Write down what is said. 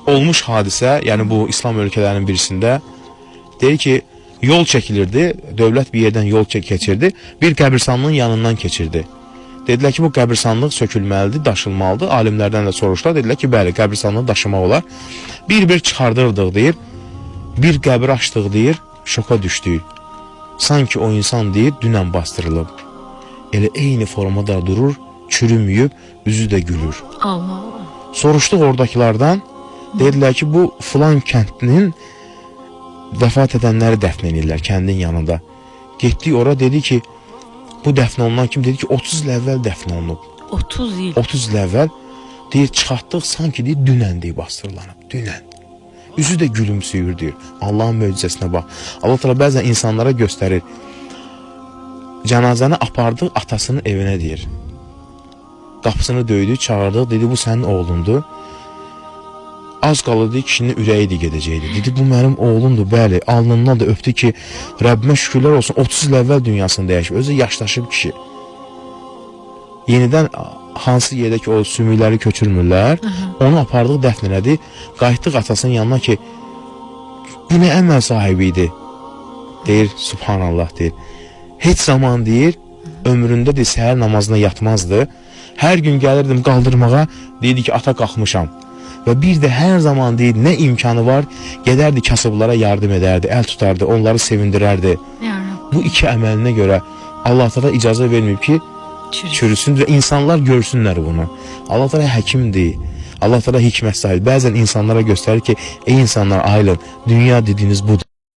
Olmuş hadisə, yəni bu İslam ölkələrinin birisində deyir ki, yol çəkilirdi, dövlət bir yerdən yol keçirdi, bir qəbirstanlığın yanından keçirdi. Dedilər ki, bu qəbirstanlıq sökülməlidir, daşınmalıdır. Alimlərdən də soruşdular, dedilər ki, bəli, qəbirstanlığı daşımaq olar. Bir-bir çıxardırdıq, deyir, bir qəbir açdıq, deyir, şoka düşdük. Sanki o insan, deyir, dünən bastırılıb. Elə eyni formada durur, çürüməyib, üzü də gülür. Allah Allah. Soruşduq oradakılardan, dedilər ki, bu filan kəndinin vəfat edənləri dəfn edirlər kəndin yanında. Getdik ora, dedi ki, bu dəfn olunan kim? Dedi ki, 30 il əvvəl dəfn olunub. 30 il. 30 il əvvəl, deyir, çıxartdıq, sanki deyir, dünən deyir, bastırılanıb, dünən. Üzü də gülümsüyür, deyir. Allahın möcüzəsinə bax. Allah Teala bəzən insanlara göstərir. Cənazəni apardıq atasının evinə, deyir. Qapısını döydü, çağırdıq, dedi, bu sənin oğlundur. Az qalırdı, kişinin ürəyi də gedəcəkdi. Dedi, bu mənim oğlumdur, bəli. Alnından da öpdü ki, Rəbbimə şükürlər olsun, 30 il əvvəl dünyasını dəyişib. Özü yaşlaşıb kişi. Yenidən hansı yerdə ki, o sümükləri köçürmürlər, onu apardıq, dəfn elədi. Qayıtdıq atasının yanına ki, bu nə əməl sahibi idi? Deyir, Subhanallah, deyir. Heç zaman, deyir, ömründə deyir, səhər namazına yatmazdı. Hər gün gəlirdim qaldırmağa, deyirdi ki, ata qalxmışam. Və bir də hər zaman deyir, nə imkanı var, gedərdi kasıblara yardım edərdi, əl tutardı, onları sevindirərdi. Bu iki əməlinə görə Allah Teala icazə verməyib ki, çürüsün və insanlar görsünlər bunu. Allah Teala həkimdir, Allah Teala hikmət sahibi. Bəzən insanlara göstərir ki, ey insanlar, ayılın, dünya dediyiniz budur.